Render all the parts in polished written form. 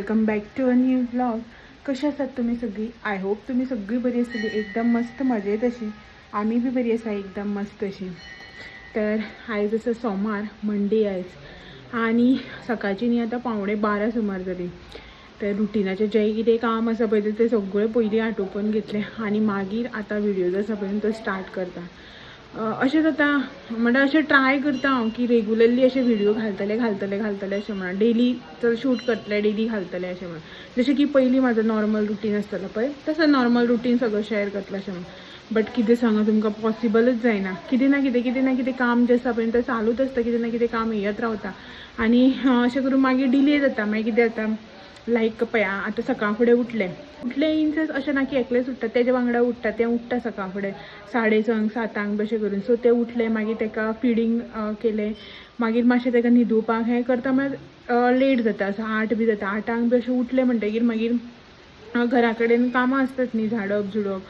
Welcome back to a new vlog. कशी आसात तुमी सगळीं? I hope तुमी सगळीं बरी आसतली, एकदम मस्त मजेत अशी. आमी बी बरी आसा, एकदम मस्त अशी. तर आयज आसा सोमार, मंडे आयज आनी सकाळची न्ही आतां 11:45 सुमार जाली. तर रुटिनाचें जें कितें काम आसा पळय तें सगळें पयलीं आटोपून घेतलें आनी मागीर आतां व्हिडियो आसा पळय तो स्टार्ट करता. अशें जाता म्हणल्यार अशें ट्राय करता हांव की रेगुलरली अशे व्हिडियो घालतले घालतले घालतले अशें म्हणून, डेली चल शूट करतले, डेली घालतले अशें म्हणून. जशें की पयलीं म्हाजो नॉर्मल रुटीन आसतालो पळय, तसो नॉर्मल रुटीन सगळं शेअर करतलें अशें म्हणून. बट कितें सांगा तुमकां, पॉसिबलच जायना. कितें ना कितें, कितें ना कितें काम जें आसा पळय तें चालूच आसता, कितें ना कितें काम येत रावता आनी अशें करून मागीर डिले जाता. मागीर कितें जाता, लायक पळय आतां सकाळ फुडें उठलें, उठलें इन सेन्स अशें ना की एकलेंच उठ्ठा, तेज्या वांगडा उठ्ठा. तें उठ्ठा सकाळ फुडें 6:30 7 बी अशें करून. सो तें उठलें, मागीर ताका फिडींग केलें, मागीर मातशें ताका न्हिदोवपाक हें करता म्हळ्यार लेट जाता, असो 8 बी जाता. 8 बी अशें उठलें म्हणटगीर मागीर घरा कडेन कामां आसतात न्ही, झाडप झुडप,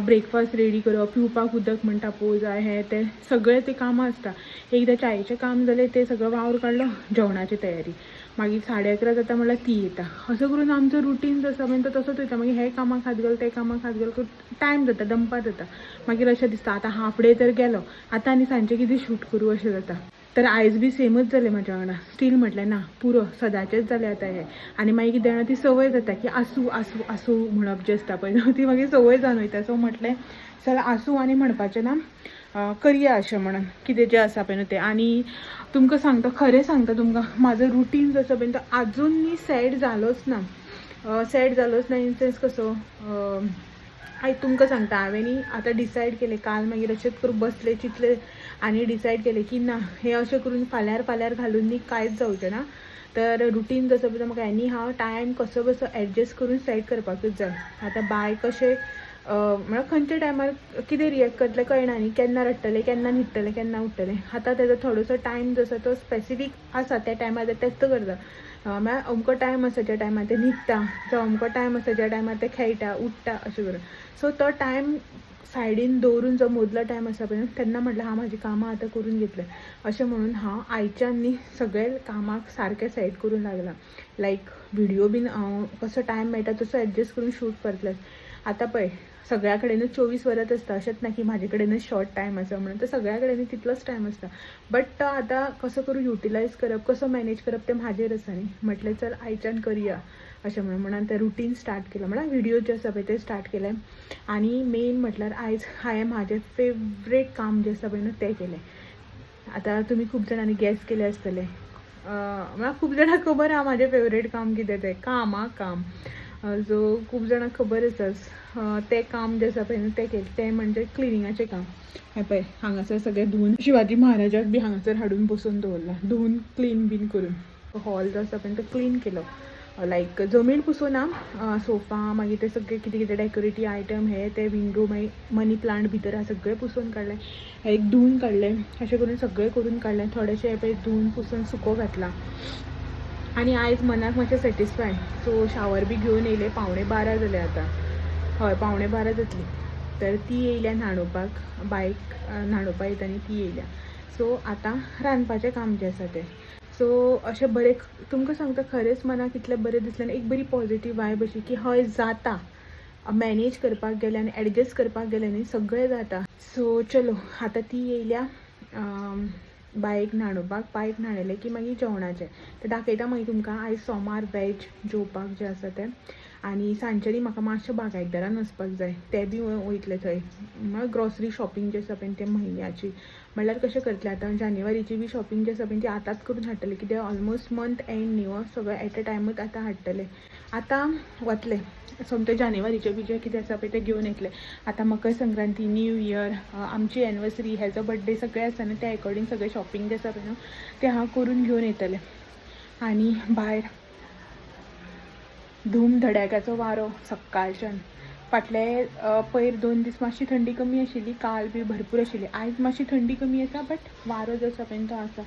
ब्रेकफास्ट रेडी करप, पिवपाक उदक म्हण तापोवंक जाय, हें तें सगळें तें कामां आसता. एकदां च्यायेचें काम जालें, तें सगळें वावर काडलो, जेवणाची तयारी, मागीर 11:30 जाता म्हणल्यार ती येता. असो करून आमचो रुटीन जो आसा पळय तो तसोच वयता. मागीर हे कामाक हात घाल, ते कामाक हात घाल, टायम जाता, दनपार जाता. मागीर अशें दिसता आतां हाफ डे तर गेलो, आतां आनी सांजचें कितें शूट करूं अशें जाता. तर आयज बी सेमच जालें म्हाज्या वांगडा. स्टील म्हटलें ना पुरो, सदांचेंच जालें आतां हें. आनी मागीर कितें जाणा, ती संवय जाता की आसूं आसूं आसूं म्हणप जें आसता पळय ती मागीर संवय जावन वयता. सो म्हटलें चल आसूं आनी म्हणपाचें ना, करया अशें म्हणून कितें जें आसा पळय न्हू तें. आनी तुमकां सांगता, खरें सांगता तुमकां, म्हाजो रुटीन जो आसा पळय तो आजून न्ही सेट जालोच ना. सेट जालोच ना इन सेन्स कसो, आयज तुमकां सांगता, हांवें न्ही आतां डिसायड केलें काल, मागीर अशेंच करून बसलें, चिंतलें आनी डिसायड केलें की ना, हें अशें करून फाल्यांर फाल्यांर घालून न्ही कांयच जावचें ना. तर रुटीन जसो पळय म्हाका एनी हांव टायम कसो कसो एडजस्ट करून सेट करपाकूच जाय. आतां बाय कशें म्हळ्यार खंयच्या टायमार कितें रिएक्ट करतलें कळना न्ही, केन्ना रडटलें, केन्ना न्हिदतलें, केन्ना उठ्ठलें. आतां तेजो थोडोसो टायम जो आसा तो स्पेसिफीक आसा, त्या टायमार तेंच करता. म्हळ्यार अमको टायम आसा ज्या टायमार तें न्हिदता, जावं अमको टायम आसा ज्या टायमार तें खेळटा, उठ्ठा अशें करून. सो तो टायम सायडीन दवरून जो मदलो टायम आसा पळय तेन्ना म्हटलें हांव म्हाजी कामां आतां करून घेतलें अशें म्हणून हांव आयच्यान न्ही सगळे कामाक सारकें सेट करूंक लागलां. लायक व्हिडियो बीन हांव कसो टायम मेळटा तसो एडजस्ट करून शूट करतलें. आतां पळय सगळ्या कडेनूच 24 वरांच आसता, अशेंच ना की म्हाजे कडेनच शॉर्ट टायम आसा म्हणून. तर सगळ्या कडेन तितलोच टायम आसता, बट तो आतां कसो करून युटिलायज करप, कसो मॅनेज करप तें म्हाजेर आसा न्ही. म्हटलें चल आयच्यान करया अशें म्हणून म्हणून तें रुटीन स्टार्ट केलें, म्हळ्यार व्हिडियो जे आसा पळय ते स्टार्ट केले. आनी मेन म्हटल्यार आयज हांवें म्हाजें फेवरेट काम जें आसा पळय न्हू तें केलें. आतां तुमी खूब जाणांनी गॅस केलें आसतलें, म्हळ्यार खूब जाणांक खबर आहा म्हाजें फेवरेट काम कितें तें. काम आं, काम. सो खूब जाणांक खबर आसा तें काम जें आसा पळय न्हू तें केलें, तें म्हणजे क्लिनिंगाचें काम. हें पळय हांगासर सगळें धुवून, शिवाजी महाराजाक बी हांगासर हाडून बसोवन दवरलां, धुवून क्लीन बीन करून. हॉल जो आसा पळय तो क्लीन केलो, लायक जमीन पुसूं ना, सोफा, मागीर ते सगळे कितें कितें डेकोरेटीव आयटम हे ते, विंडो, मागीर मनी प्लांट भितर आहा सगळें पुसून काडलें, एक धुवून काडलें, अशें करून सगळें करून काडलें. थोडेशें पळय धुवून पुसून सुको घातला आनी आयज मनाक मातशें सॅटिस्फाय. सो शावर बी घेवन येयलें, 11:45 जालें आतां, हय 11:45 जातली. तर ती येयल्या न्हाणोवपाक, बायक न्हाणोवपाक येता न्ही ती येयल्या. सो आतां रांदपाचें काम जें आसा तें. सो अशें बरें तुमकां सांगता, खरेंच मनाक इतलें बरें दिसलें आनी एक बरी पॉझिटीव वायब अशी की हय जाता, मॅनेज करपाक गेलें आनी एडजस्ट करपाक गेलें न्ही सगळें जाता. सो चलो आतां ती येयल्या बायक न्हाणोवपाक, बायक न्हाणयलें की मागीर जेवणाचें तें दाखयता मागीर तुमकां. आयज सोमार, वेज जेवपाक जें आसा तें. आनी सांजचें न्ही म्हाका मातशें बागायतदारान वचपाक जाय, तें बी वयतलें थंय. म्हळ्यार ग्रॉसरी शॉपिंग जें आसा पळय तें म्हयन्याची, म्हणल्यार कशें करतलें आतां जानेवारीची बी शॉपिंग जी आसा पळय ती आतांच करून हाडटलें, कित्याक ऑलमोस्ट मंथ एंड न्ही हो, सगळें एट अ टायमूच आतां हाडटलें. आतां वतलें सोमतें जानेवारीचें बी जें कितें आसा पळय तें घेवन येतलें. आतां मकर संक्रांती, न्यू इयर, आमची एनिवर्सरी, हेजो बड्डे सगळें आसा न्हू, त्या एकॉर्डींग सगळें शॉपिंग जें आसा पळय न्हू तें हांव करून घेवन येतलें. आनी भायर धूम धडाक्याचो वारो सकाळच्यान. फाटले पयर 2 दीस मातशी थंडी कमी आशिल्ली, काल बी भरपूर आशिल्ली. आयज मातशी थंडी कमी आसा, बट वारो जो आसा पळय तो आसा,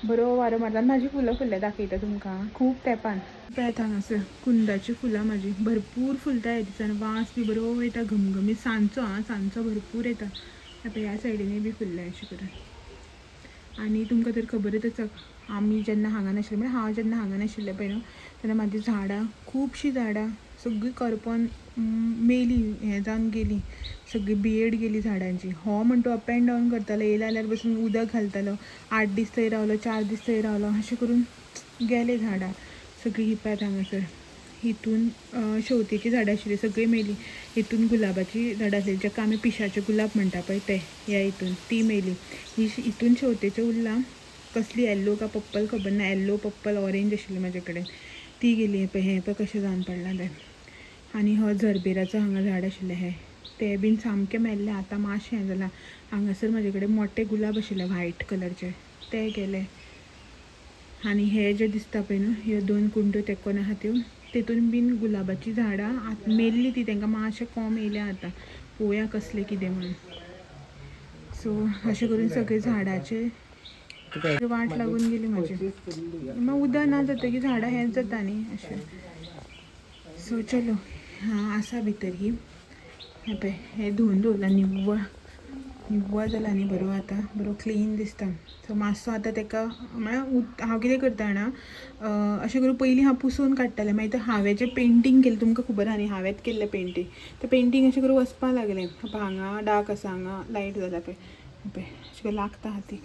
बरो वारो मारता. आनी म्हाजी फुलां फुल्ल्या, दाखयता तुमकां खूब तेंपान. पळयात हांगासर कुंदाची फुलां म्हाजी भरपूर फुलता ह्या दिसान, वास बी बरो येता घमघमीत सांजचो. आं, सांजचो भरपूर येता. हे पळय ह्या सायडीनूय बी फुल्ल्या अशें करून. आनी तुमकां तर खबरच आसा, आमी जेन्ना हांगा नाशिल्ले, म्हळ्यार हांव जेन्ना हांगा नाशिल्लें पळय न्हू, तेन्ना म्हाजी झाडां, खुबशीं झाडां सगळीं करपोन मेली, हें जावन गेली, सगळी बियेड गेली झाडांची. हो म्हण तो अप एंड डावन करतालो, येयला जाल्यार बसून उदक घालतालो, 8 दीस थंय रावलो, 4 दीस थंय रावलो, अशें करून गेले झाडां सगळीं. ही पळयात हांगासर हितून शेवतेची झाडां आशिल्ली, सगळीं मेली. हितून गुलाबाची झाडां आसलेली, जाका आमी पिशाचे गुलाब म्हणटा पळय ते, ह्या हितून ती मेली. ही हितून शेवतेचें उरलां, कसली येल्लो का पर्पल खबर ना, येल्लो पर्पल ऑरेंज आशिल्ली म्हाजे कडेन, ती गेली. पळय हें पळय कशें जावन पडलां तें. आनी हो जरबेराचो हांगा झाड आशिल्लें हें, तें बीन सामकें मेल्लें, आतां मातशें हें जालां. हांगासर म्हाजे कडेन मोटे गुलाब आशिल्ले व्हायट कलरचे, ते गेले. आनी हे जे दिसता पळय न्हू, ह्यो 2 कुंड्यो तेंकोन आहा त्यो, तेतून बीन गुलाबाचीं झाडां आतां मेल्ली ती, तांकां मातशें कोम येयल्या आतां, पळोवया कसलें कितें म्हणून. सो अशें करून सगळे झाडाचे वाट लागून गेली म्हाजी. मागीर उदक ना जातकीर झाडां हेंच जाता न्ही अशें. सो चलो, हां आसा भितर ही, हें पळय हें धुवन दवरलां, निव्वळ निव्वळ जाला न्ही बरो, आतां बरो क्लीन दिसता. सो मातसो आतां ताका म्हळ्यार हांव कितें करता जाणा, अशें करून पयलीं हांव पुसून काडटालें, मागीर हांवें जें पेंटींग केलें, तुमकां खबर आहा न्ही हांवेंच केल्लें पेंटींग, तें पेंटींग अशें करून वचपाक लागलें. हांगा डार्क आसा, हांगा लायट जाला पळय, पळय अशें करून लागता हातीक,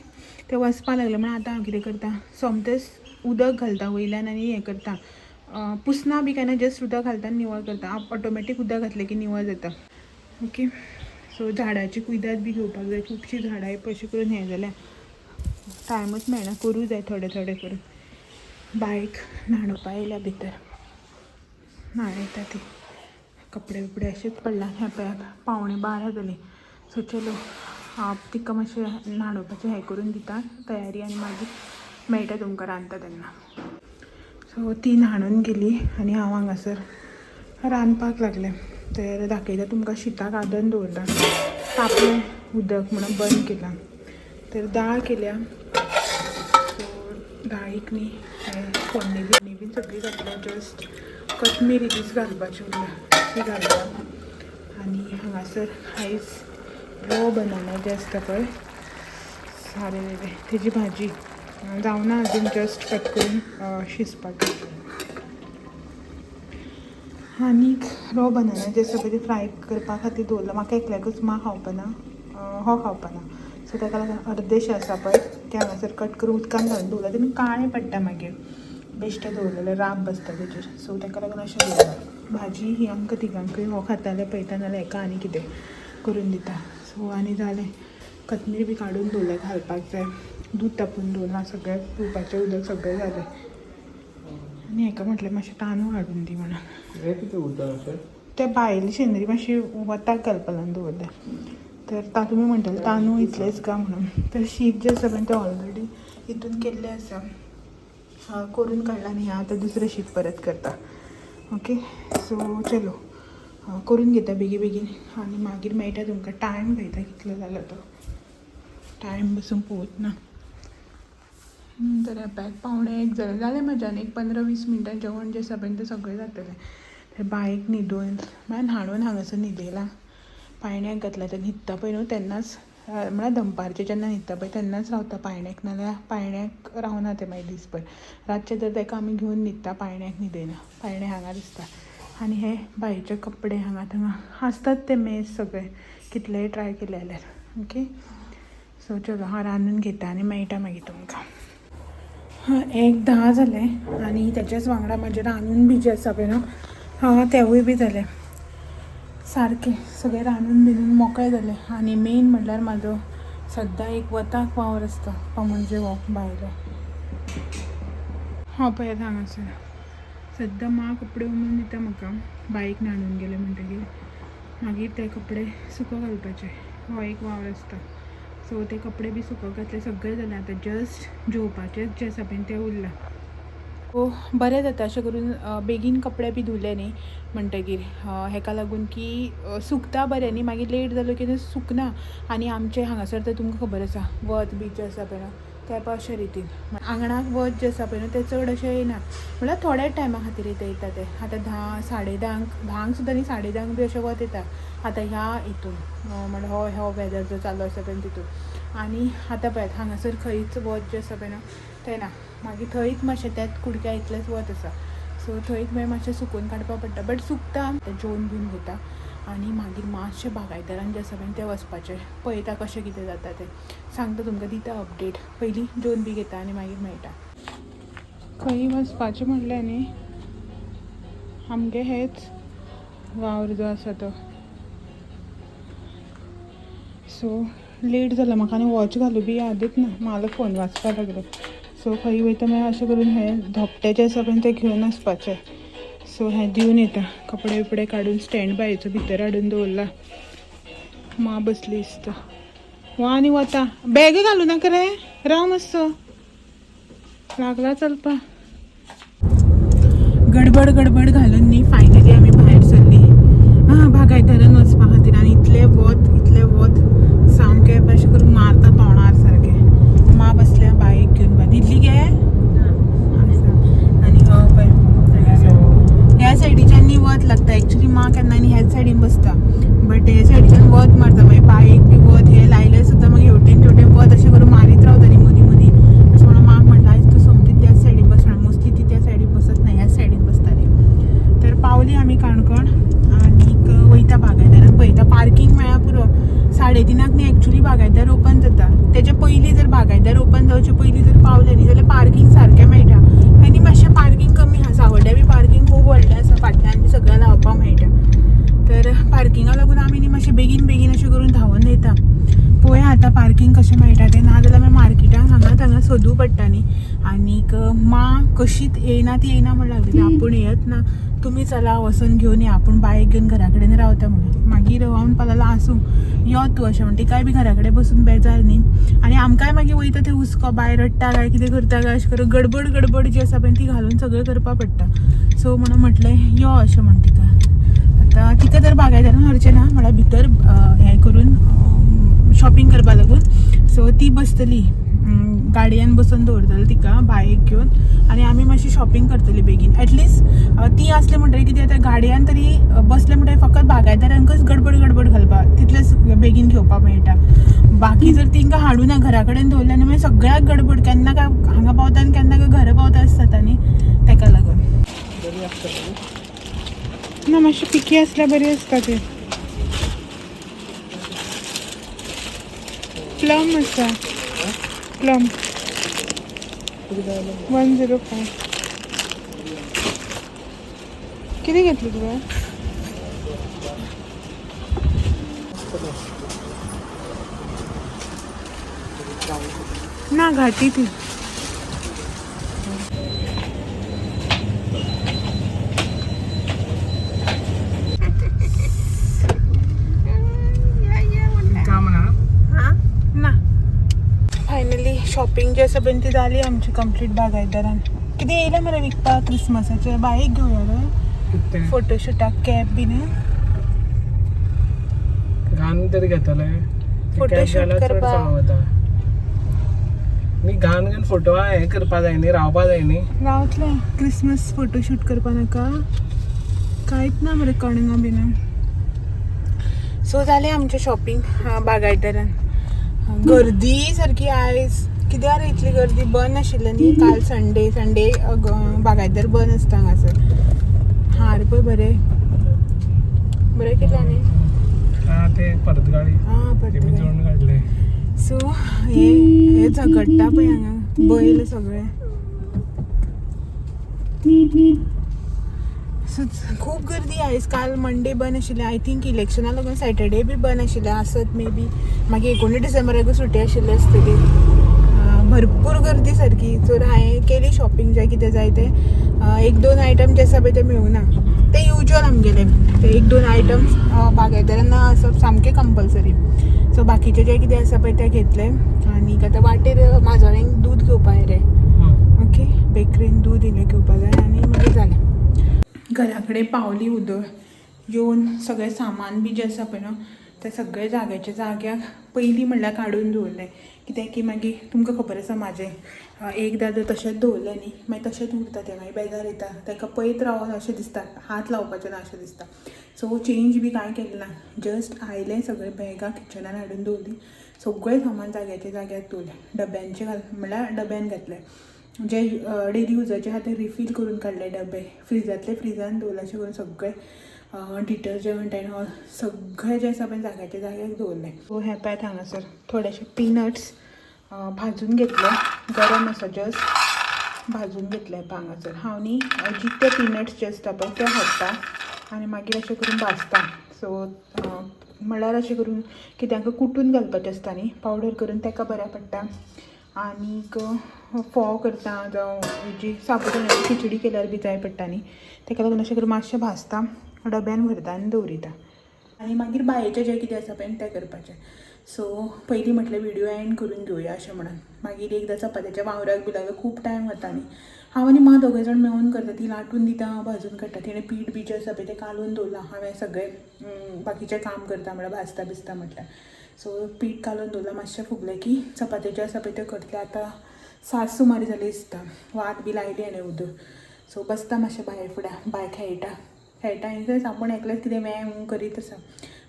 तें वचपाक लागलें. म्हणून आतां हांव कितें करता, सोमतेंच उदक घालता वयल्यान आनी हें करता, पुसना बी कांय ना, जस्ट उदक घालता आनी निवळ करता. ऑटोमॅटीक उदक घातलें की निवळ जाता. ओके, सो झाडाची कुयदाद बी घेवपाक जाय, खुबशीं झाडां अशें करून हें जाल्या, टायमूच मेळना, करूं जाय थोडे थोडे करून. बायक न्हाणोवपा येयल्या भितर, न्हाणयता ती, कपडे बिपडे अशेंच पडला. हें पळयात 11:45 जाली. सो चलो हांव तिका मातशें न्हाणोवपाचें हें करून दिता तयारी, आनी मागीर मेळटा तुमकां रांदता तेन्ना. सो ती न्हाणून गेली आनी हांव हांगासर रांदपाक लागलें. तर दाखयता तुमकां, शिताक आदन दवरलां, तापलें उदक म्हणून बंद केलां. तर दाळ केल्या, सो दाळीक न्ही हें फोडणी बिडणी बीन सगळी घातल्या, जस्ट कोथमीर इल्लीच घालपाची उरल्या, ती घालता. आनी हांगासर आयज रो बनाना जे आसता पळय सारे तेजी भाजी जावना अजून, जस्ट कट करून शिजपाक घातल्या. आनीक रो बनाना जे आसा पळय ते फ्राय करपा खातीर दवरला. म्हाका एकल्याकूच, मा खावपाना, हो खावपाना, सो ताका लागून अर्देशें आसा पळय तें हांगासर कट करून उदकान घालून दवरला. तेन्ना काळें पडटा मागीर, बेश्टें दवरलें जाल्यार राब बसता तेजेर, सो ताका लागून अशें दवरलां. भाजी ही आमकां तिगांकूय, हो खाता जाल्यार पळयता, नाल्यार हेका आनी कितें करून दिता. सो आनी जालें, कोथमीर बी काडून दवरल्या, घालपाक जाय. दूद तापून दवरलां, सगळें पिवपाचें उदक सगळें जालें. आनी हेका म्हटलें मातशें तांदूळ हाडून दी म्हणून. हें कितें उरता अशें? ते भायले शेंदरी मातशी वताक घालपा लागून दवरल्या. तर तुमी म्हणटले तांदूळ इतलेच काय म्हणून, तर शीत जें आसा पळय तें ऑलरेडी हितून केल्लें आसा, करून काडलां आनी हें आतां दुसरें शीत परत करता. ओके, सो चलो करून घेता बेगीन बेगीन आनी मागीर मेळटा तुमकां. टायम पळयता कितलो जालो तो, टायम बसून पळोवत ना. तर पळय 12:45 जालें, जालें म्हज्यान एक 15-20 मिनटां जेवण जें आसा पळय तें सगळें जातलें. तर बायक न्हिदून म्हळ्यार न्हाणून हांगासर न्हिदयला, पायण्याक घातला. तें न्हिदता पळय न्हू तेन्नाच, म्हळ्यार दनपारचें जेन्ना न्हिदता पळय तेन्नाच रावता पायण्याक, नाल्यार पायण्याक रावना तें मागीर दीसभर. रातचें तर ताका आमी घेवन न्हिदता, पायण्याक न्हिदयना, पायणें हांगा दिसता. आनी हे बायचे कपडे हांगा थंगा आसतात ते मेस सगळे, कितलेय ट्राय केले जाल्यार. ओके, सो चलो हांव रांदून घेता आनी मेळटा मागीर तुमकां. हां, 1:10 जालें आनी तेच्याच वांगडा म्हाजें रांदून बी जें आसा पळय न्हू, हां तेवूय बी जालें, सारकें सगळें रांदून बिनून मोकळें जालें. आनी मेन म्हणल्यार म्हाजो सद्दां एक वताक वावर आसता तो म्हणजे हो भायलो. हांव पळयात हांगासर सद्दां मां कपडे उमळून दिता म्हाका, बायक न्हाणून गेलें म्हणटकीर मागीर ते कपडे सुको घालपाचे, हो एक वावर आसता. सो ते कपडे बी सुकोवंक घातले, सगळें जालें, आतां जस्ट जेवपाचेंच जें आसा पळय तें उरलां. सो बरें जाता अशें करून, बेगीन कपडे बी धुले न्ही म्हणटगीर हेका लागून की सुकता बरें न्ही, मागीर लेट जालो की तें सुकना. आनी आमचें हांगासर तर तुमकां खबर आसा, वत बी जें आसा पळय न्हू तें पळय अशें रितीन आंगणाक वत जें आसा पळय न्हू तें चड अशें येयना, म्हळ्यार थोड्या टायमा खातीर येता तें. आतां 10, 10:30, 10क सुद्दां न्ही, 10:30 बी अशें वत येता आतां ह्या हितून, म्हणल्यार हो हो वेदर जो चालू आसा पळय तितून. आनी आतां पळयात हांगासर खंयच वत जें आसा पळय न्हू तें ना. मागीर थंयच मातशें त्याच कुडक्या इतलेंच वत आसा. सो थंयच मागीर मातशें सुकोवन काडपाक पडटा, बट सुकता. जेवन बीन घेता आनी मागीर मातशें बागायतरान जें आसा पळय तें वचपाचें. पळयता कशें कितें जाता तें सांगता तुमकां, दिता अपडेट. पयलीं जेवन बी घेता आनी मागीर मेळटा. खंय वचपाचें म्हणलें न्ही, आमगे हेच वावर जो आसा तो. सो लेट जाला म्हाका आनी वॉच घालूं बी यादच ना, म्हाका फोन वाजपाक लागलो. सो खंय वयता मागीर अशें करून हे धोपटे जे आसा पळय ते घेवन वचपाचे. सो हें दिवन येता, कपडे बिपडे काडून स्टँड बायचो भितर हाडून दवरला. माँ बसली दिसता. वा आनी वता, बॅग घालूं नाका रे, राव मातसो, लागला चलपा. गडबड गडबड घालून न्ही फायनली आमी भायर सरली आं बागायतरान वचपा खातीर. आनी इतलें वत, इतलें वत सामकें अशें करून मारता तोंडार सारकें. माँ बसल्या बायक घेवन. बा न्हिदली गे आसा. आनी हो पळय हांगासर ह्या सायडीच्यान न्ही वत लागता. एक्चुली माँ केन्ना न्ही ह्याच सायडीन बसता, बट हे सायडीच्यान वत मारता. मागीर बायक बी वत हे लायलें सुद्दां मागीर हेवटेन तेवटेन वत अशें करून मारीत रावता न्ही मदीं मदीं. अशें म्हणून माक म्हटलें आयज तूं सोमती त्याच सायडीन बस म्हणून. मोस्टली ती त्या सायडीन बसत ना, ह्याच सायडीन बसताली. तर पावली आमी काणकोण आनीक वयता बागायदारान. पळयता पार्कींग मेळ्ळ्यार पुरो. 3:30 न्ही एक्चुली बागायदार ओपन जाता. तेजे पयलीं जर बागायदार ओपन जावचे पयलीं जर पावले न्ही जाल्यार पार्कींग सारकें मेळटा. आनी मातशें पार्कींग कमी आसा. सांवड्ड्या बी पार्कींग खूब व्हडलें आसा, फाटल्यान बी सगळें लावपाक मेळटा. तर पार्किंगा लागून आमी न्ही मातशें बेगीन बेगीन अशें करून धांवून वयता. पळोवया आतां पार्कींग कशें मेळटा तें, नाजाल्यार मागीर मार्केटान हांगा थांगा सोदूं पडटा न्ही. आनीक माँ कशीच येयना, ती येयना म्हण लागलेली. आपूण येयत ना, तुमी चला वचून घेवन या, आपूण बायक घेवन घरा कडेन रावता म्हणून. मागीर हांव म्हणपाक लागलो आसूं यो तूं अशें म्हण. तिकाय बी घरा कडेन बसून बेजार न्ही. आनी आमकांय मागीर वयता थंय हुस्को, बाय रडटा काय कितें करता काय, अशें करून गडबड गडबड जी आसा पळय ती घालून सगळें करपाक पडटा. सो म्हणून म्हटलें यो अशें म्हण तिका. आतां तिका तर बागायदारान व्हरचें ना, म्हळ्यार भितर हें करून शॉपिंग करपा लागून. सो ती बसतली गाडयेन, बसून दवरतली तिका बायक घेवन आनी आमी मातशी शॉपिंग करतली बेगीन. एटलिस्ट ती आसली म्हणटगीर कितें जाता, गाडयान तरी बसले म्हणटगीर फकत बागायदारांकच गडबड गडबड घालपाक तितलेंच बेगीन घेवपाक मेळटा. बाकी जर तिंकां हाडूना घरा कडेन दवरलें न्ही मागीर सगळ्याक गडबड, केन्ना काय हांगा पावता आनी केन्ना काय घरा पावता अशें जाता न्ही, तेका लागून. ना मातशी पिकी आसल्यार बरी आसता ती. प्लम आसा, प्लम 105. कितें घेतली तुवें? ना घाटी ती. ना फायनली शॉपिंग जी आसा पळय ती जाली आमची कंप्लीट बागायतदारान. कितें येयलें मरे विकपाक क्रिसमसाचें? बायक घेवया रे फोटोशुटाक कॅप बीन. घाण तरी घेतले फोटोशूट करपाक. न्ही घाण घाण फोटो हे करपा जाय न्ही, रावपा जाय न्ही. रावतलें क्रिसमस फोटोशूट करपा नाका? कांयच ना मरे कणगां बिना. सो जालें आमचें शॉपिंग बागायतदारान. गर्दी सारकी आयज कित्याक रे इतली गर्दी? बंद आशिल्लें न्ही काल संडे. संडे बागायतदार बंद आसता हांगासर. हार पळय बरे बरें केलां न्ही. हा ते परतगाळी आं ते मी परतगाळी. जोडून काडले. सो हे हे झगडटा पळय हांगा बैल सगळे. सो खूब गर्दी आयज. काल मंडे बंद आशिल्लें. I think इलेक्शना लागून सॅटर्डे बी बंद आशिल्लें आसत मे बी. मागीर 19 डिसेंबराकूय सुटी आशिल्ली आसतली. भरपूर गर्दी सारकी. सो हांवें केली शॉपिंग जें कितें जाय तें. 1-2 आयटम जे आसा पळय ते मेळूना, ते युज्वल आमगेले ते 1-2 आयटम्स बागायतदारान आसप सामकें कंपल्सरी. सो बाकीचे जे कितें आसा पळय ते घेतले. आनी आतां वाटेर माजोळ्यांक दूद घेवपा रे, ओके बेकरीन दूद इल्लें घेवपा जाय आनी मागीर जालें. घरा कडेन पावली उदळ येवन सगळें सामान बी जें आसा पळय न्हू तें सगळें जाग्याच्या जाग्याक पयलीं म्हणल्यार काडून दवरलें. कित्याक की मागीर तुमकां खबर आसा म्हाजें एकदां जर तशेंच दवरलें न्ही मागीर तशेंच उरता तें, मागीर बेजार येता ताका पळयत रावन अशें दिसता, हात लावपाचें ना अशें दिसता. सो चेंज बी कांय केलें ना, जस्ट आयलें सगळें बॅगां किचनान हाडून दवरलीं, सगळें सामान जाग्याच्या जाग्यार दवरलें. डब्यांचे घाल म्हणल्यार डब्यान घातलें, जे डेली युजाचे आहा ते रिफील करून काडले डबे, फ्रिजांतले फ्रिजान दवरले. अशें करून सगळें डिटर्जंट एन्ड ऑल सगळें जें आसा पळय जाग्याच्या जाग्यार दवरलें. सो हें पळयात, हांगासर थोडेशे पिनट्स भाजून घेतले. गरम आसा, जस्ट भाजून घेतले. पळय, हांगासर हांव न्ही जिते पिनट्स जे आसता पळय ते हाडटा आनी मागीर अशें करून भाजता. सो म्हणल्यार अशें करून कित्याक कुटून घालपाचें आसता न्ही, पावडर करून ताका बऱ्या पडटा. आनीक फोव करता जावं हेजी साबुदाण्याची खिचडी केल्यार बी जाय पडटा न्ही, ताका लागून अशें करून मातशें भाजता, डब्यान भरता आनी दवरिता. आनी मागीर बायेचें जें कितें आसा पळय तें करपाचें. सो पयलीं म्हटलें व्हिडियो एंड करून घेवया अशें म्हणून. मागीर एकदां चपात्याच्या वावराक बी लागलो, खूब टायम वता न्ही. हांव आनी मां दोगांय जाण मेळून करता. ती लाटून दिता, हांव भाजून काडटा. तिणें पीठ बी जें आसा पळय तें कालोवन दवरलां. हांवें सगळें बाकीचें काम करता, म्हळ्यार भाजता बिजता म्हटल्यार. सो पीठ कालोवन दवरलां, मातशें फुगलें की चपात्याचें आसा पळय तें करतलें. आतां 7 सुमार जाली दिसता. वात बी लायली हांवें उदक. सो बसता मातशें भायर फुडें, भायर खेळटा खेळटा आनी आपूण एकलेंच कितें वें वूं करीत आसा.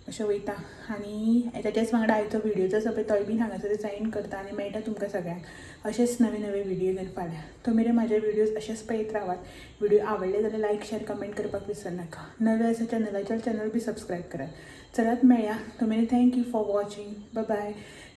अशें वयता आनी तेच्याच वांगडा आयचो व्हिडियो जो आसा पळय तोय बीन हांगासर एंड करता आनी मेळटा तुमकां सगळ्यांक अशेंच नवे नवे व्हिडियो घेवन फाल्यां. तो मेरेन म्हाजे व्हिडियोज अशेंच पळयत रावात. व्हिडिओ आवडले जाल्यार लायक, शेअर, कमेंट करपाक विसरनाका. नवे आसा चॅनलाचेर, चॅनल बी सबस्क्रायब करात. चलात, मेळया. तो मेरेन thank you for watching, bye.